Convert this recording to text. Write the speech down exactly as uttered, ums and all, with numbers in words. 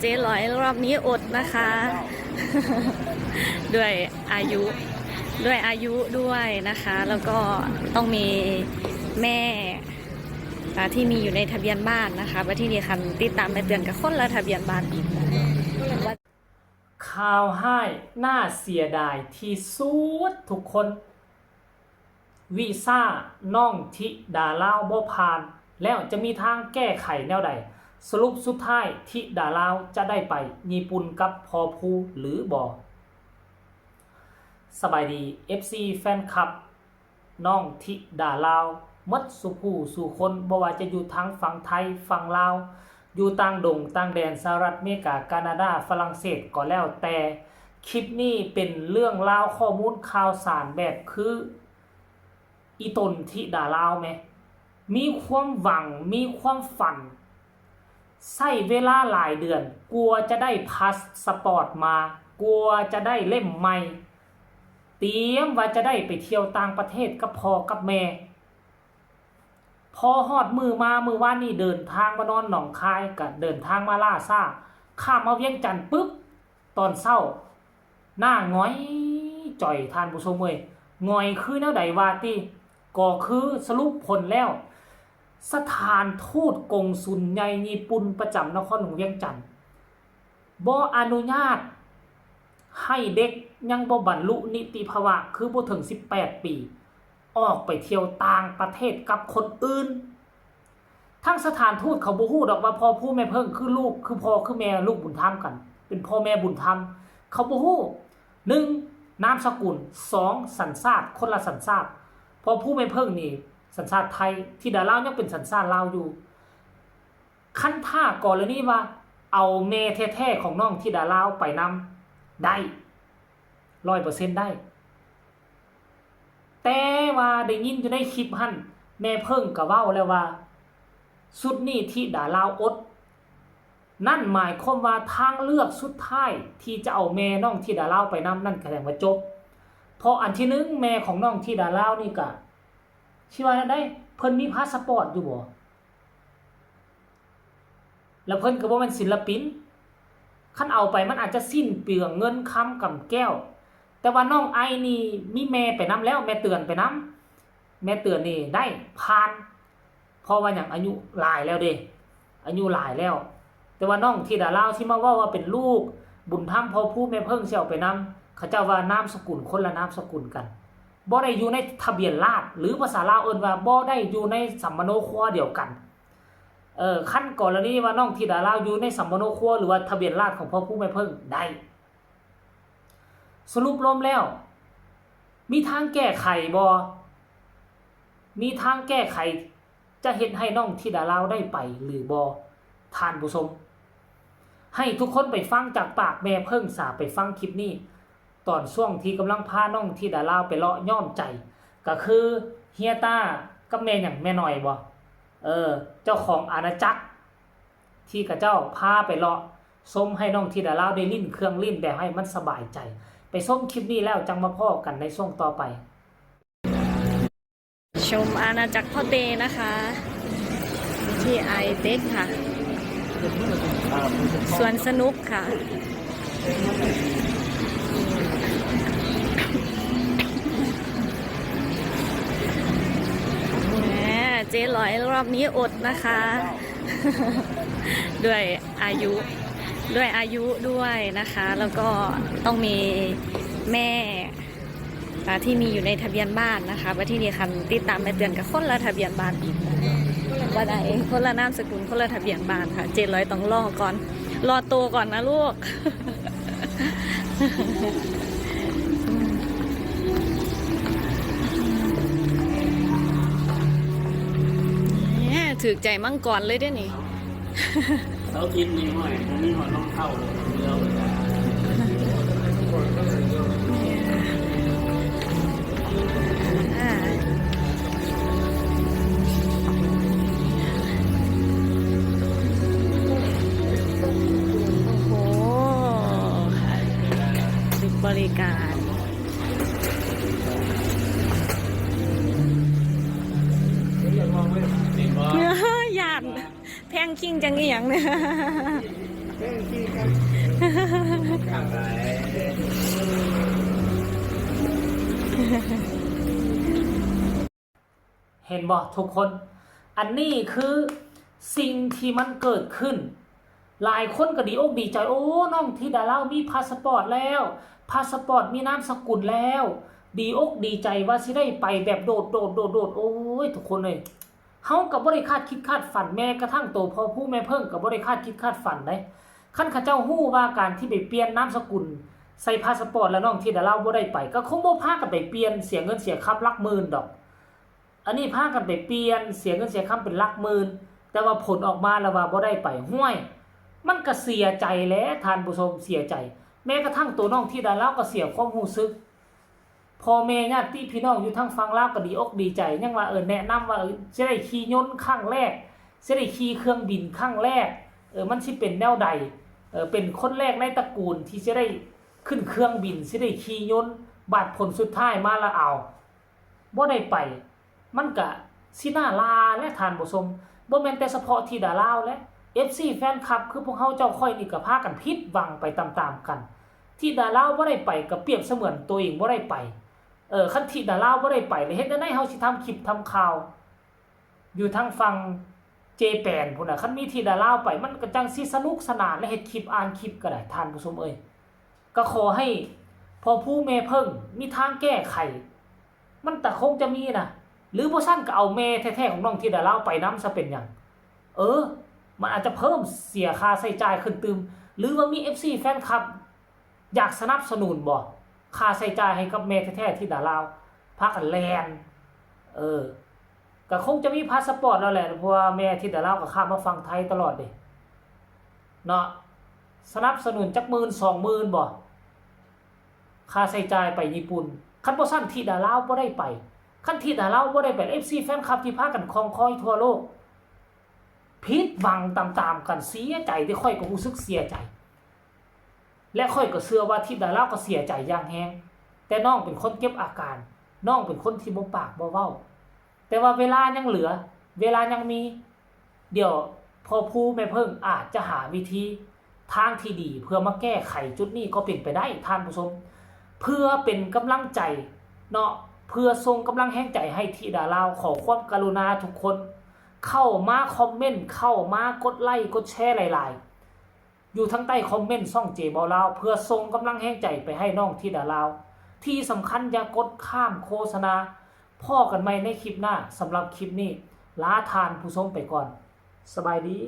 เจ๊ร้อยรอบนี้อดนะคะ ด้วยอายุ ด้วยอายุด้วยนะคะ แล้วก็ต้องมีแม่ อ่า ที่มีอยู่ในทะเบียนบ้านนะคะ ว่าที่นี่คันติดตามแม่เตือนกับคนละทะเบียนบ้านอีก ข่าวร้ายน่าเสียดายที่สุดทุกคน วีซ่าน้องธิดาลาวบ่ผ่าน แล้วจะมีทางแก้ไขแนวใด สรุปสุดท้ายธิดาลาวจะได้ไปญี่ปุ่นกับพ่อผู้หรือบ่ สบายดี เอฟซี แฟนคลับ น้องธิดาลาว หมดสู่ผู้สู่คน บ่ว่าจะอยู่ทางฝั่งไทย ฝั่งลาว อยู่ต่างดงต่างแดน สหรัฐอเมริกา แคนาดา ฝรั่งเศส ก็แล้วแต่ คลิปนี้เป็นเรื่องราวข้อมูลข่าวสารแบบคือ อีตนธิดาลาวแหม มีความหวัง มีความฝัน ใช้เวลาหลายเดือน กว่าจะได้พาสปอร์ตมา กว่าจะได้เล่มใหม่ เตรียมว่าจะได้ไปเที่ยวต่างประเทศกับพ่อกับแม่ พอฮอดมื้อมา มื้อวานนี้เดินทางมานอนหนองคาย ก็เดินทางมาล่าช้า ข้ามมาเวียงจันทน์ปุ๊บ ตอนเช้า หน้าหงอยจ่อย ท่านผู้ชมเอ้ย หงอยคือแนวใดวาติ ก็คือสรุปผลแล้ว สถานทูตกงสุลใหญ่ญี่ปุ่นประจำนครหลวงเวียงจันทน์ บ่อนุญาตให้เด็กยังบ่บรรลุนิติภาวะ คือบ่ถึงสิบแปดปี ออกไปเที่ยวต่างประเทศกับคนอื่น ทางสถานทูตเขาบ่ฮู้ดอกว่าพ่อผู้แม่เพิ่งคือลูก คือพ่อคือแม่ลูกบุญธรรมกัน เป็นพ่อแม่บุญธรรม เขาบ่ฮู้ หนึ่ง นามสกุล สอง สัญชาติ คนละสัญชาติ พ่อผู้แม่เพิ่งนี่สัญชาติไทย ธิดาลาวยังเป็นสัญชาติลาวอยู่ คันถ้ากรณีว่าเอาแม่แท้ๆของน้องธิดาลาวไปนำ ได้ ร้อยเปอร์เซ็นต์ ได้ แต่ว่าได้ยินอยู่ในคลิปหั่น แม่เพิ่งก็เว้าแล้วว่า ชุดนี้ธิดาลาวอด นั่นหมายความว่าทางเลือกสุดท้ายที่จะเอาแม่น้องธิดาลาวไปนำนั่นแสดงว่าจบ เพราะอันที่หนึ่ง แม่ของน้องธิดาลาวนี่ก็ สิว่าแนวใด เพิ่นมีพาสปอร์ตอยู่บ่ แล้วเพิ่นก็บ่แม่นศิลปิน คันเอาไปมันอาจจะสิ้นเปลืองเงินคำกำแก้ว แต่ว่าน้องไอนี่มีแม่ไปนำแล้ว แม่เตือนไปนำ แม่เตือนนี่ได้ผ่าน เพราะว่าหยัง อายุหลายแล้วเด้ อายุหลายแล้ว แต่ว่าน้องธิดาลาวที่มาเว้าว่าเป็นลูกบุญธรรมพ่อผู้แม่เพิ่งสิเอาไปนำ เขาเจ้าว่านามสกุลคนละนามสกุลกัน บ่ได้อยู่ในทะเบียนราษฎร์ หรือภาษาลาวเอิ้นว่าบ่ได้อยู่ในสัมมโนครัวเดียวกัน เออ คันกรณีว่าน้องธิดาลาวอยู่ในสัมมโนครัว หรือว่าทะเบียนราษฎร์ของพ่อผู้แม่เพิ่งได้ สรุปรวมแล้ว มีทางแก้ไขบ่ มีทางแก้ไข จะเฮ็ดให้น้องธิดาลาวได้ไปหรือบ่ ท่านผู้ชม ให้ทุกคนไปฟังจากปากแม่เพิ่งซะ ไปฟังคลิปนี้ ตอนช่วงที่กำลังพาน้องธิดาลาวไปเลาะย้อมใจ ก็คือเฮียต้ากับแม่หยัง แม่น้อยบ่ เออ เจ้าของอาณาจักร ที่เขาเจ้าพาไปเลาะชมให้น้องธิดาลาวได้ลิ้นเครื่องลิ้นแบบให้มันสบายใจ ไปชมคลิปนี้แล้วจั่งมาพ้อกันในช่วงต่อไป ชมอาณาจักรพ่อเตนะคะ ที่ไอเต็กค่ะ สวนสนุกค่ะ แหม เจ๊ร้อยรอบนี้อดนะคะ ด้วยอายุ ด้วยอายุด้วยนะคะ แล้วก็ต้องมีแม่ อ่า ที่มีอยู่ในทะเบียนบ้านนะคะ ว่าที่นี่คันติดตามแม่เตือนกับคนละทะเบียนบ้านอีก ว่าได้ คนละนามสกุล คนละทะเบียนบ้านค่ะ เจ๊ร้อยต้องรอก่อน รอโตก่อนนะลูก แหม ถือใจมังกรเลยเด้อนี่ เสาร์อาทิตย์นี่ห้อย บ่มีฮอดรองเท้าเลย เดียว อ่า โอ้โห ค่ะ จุดบริการ ย่าน แพงคิงจังอีหยังเนี่ย เห็นบ่ทุกคน อันนี้คือสิ่งที่มันเกิดขึ้น หลายคนก็ดีอกดีใจ โอ้ น้องธิดาลาวมีพาสปอร์ตแล้ว พาสปอร์ตมีนามสกุลแล้ว ดีอกดีใจว่าสิได้ไปแบบโดดโดดโดดโดด โอ้ย ทุกคนเลย เฮาก็บ่ได้คาดคิดคาดฝัน แม้กระทั่งโตพ่อผู้แม่เพิ่งก็บ่ได้คาดคิดคาดฝันเด้ คันเขาเจ้าฮู้ว่าการที่ไปเปลี่ยนนามสกุลใส่พาสปอร์ตแล้วน้องธิดาลาวบ่ได้ไป ก็คงบ่พากันไปเปลี่ยนเสียเงินเสียคำหลักหมื่นดอก อันนี้พากันไปเปลี่ยนเสียเงินเสียคำเป็นหลักหมื่น แต่ว่าผลออกมาแล้วว่าบ่ได้ไป ห่วย มันก็เสียใจแหละท่านผู้ชม เสียใจ แม้กระทั่งตัวน้องธิดาลาวก็เสียความรู้สึก พ่อแม่ญาติพี่น้องอยู่ทางฝั่งลาวก็ดีอกดีใจ ยังว่า เออ แนะนำว่า เออ สิได้ขี่ยนต์ครั้งแรก สิได้ขี่เครื่องบินครั้งแรก เออ มันสิเป็นแนวใด เออ เป็นคนแรกในตระกูลที่สิได้ขึ้นเครื่องบิน สิได้ขี่ยนต์ บัดผลสุดท้ายมาแล้ว เอา บ่ได้ไป มันก็สิน่าลาและท่านผู้ชม บ่แม่นแต่เฉพาะธิดาลาวและ เอฟซี แฟนคลับ คือพวกเฮาเจ้าข้อยนี่ก็พากันผิดหวังไปตามๆกัน ธิดาลาวบ่ได้ไปก็เปรียบเสมือนตัวเองบ่ได้ไป เออ คันธิดาลาวบ่ได้ไปแล้วเฮ็ดจั่งใดเฮาสิทำคลิปทำข่าว อยู่ทางฝั่งเจแปนพุ้นน่ะ คันมีธิดาลาวไป มันก็จั่งสิสนุกสนานและเฮ็ดคลิปอ่านคลิปก็ได้ ท่านผู้ชมเอ้ย ก็ขอให้พ่อผู้แม่เพิ่งมีทางแก้ไข มันแต่คงจะมีนะ หรือบ่ซั้นก็เอาแม่แท้ๆของน้องธิดาลาวไปนำซะเป็นหยัง เออ มันอาจจะเพิ่มเสียค่าใช้จ่ายขึ้นตื่ม หรือว่ามี เอฟซี แฟนคลับ อยากสนับสนุนบ่ ค่าใช้จ่ายให้กับแม่แท้ๆธิดาลาว พากันแล่น เออ ก็คงจะมีพาสปอร์ตแล้วแหละ เพราะว่าแม่ธิดาลาวก็ข้ามมาฝั่งไทยตลอดเด้ เนาะ สนับสนุนจักหมื่นสองหมื่นบ่ ค่าใช้จ่ายไปญี่ปุ่น คันบ่ซั้นธิดาลาวบ่ได้ไป คันธิดาลาวบ่ได้ไป เอฟซี แฟนคลับที่พากันคองคอยทั่วโลก ผิดหวังตามๆกัน เสียใจ ที่ข้อยก็รู้สึกเสียใจ และข้อยก็เชื่อว่าธิดาลาวก็เสียใจอย่างแฮง แต่น้องเป็นคนเก็บอาการ น้องเป็นคนที่บ่ปากบ่เว้า แต่ว่าเวลายังเหลือ เวลายังมี เดี๋ยวพ่อผู้แม่เพิ่งอาจจะหาวิธีทางที่ดีเพื่อมาแก้ไขจุดนี้ก็เป็นไปได้ท่านผู้ชม เพื่อเป็นกำลังใจเนาะ เพื่อส่งกำลังแฮงใจให้ธิดาลาว ขอความกรุณาทุกคน เข้ามาคอมเมนต์ เข้ามากดไลค์กดแชร์หลายๆ อยู่ทางใต้คอมเมนต์ช่องเจเบาลาว เพื่อส่งกำลังแฮงใจไปให้น้องธิดาลาว ที่สำคัญอย่ากดข้ามโฆษณา พ้อกันใหม่ในคลิปหน้า สำหรับคลิปนี้ ลาท่านผู้ชมไปก่อน สบายดี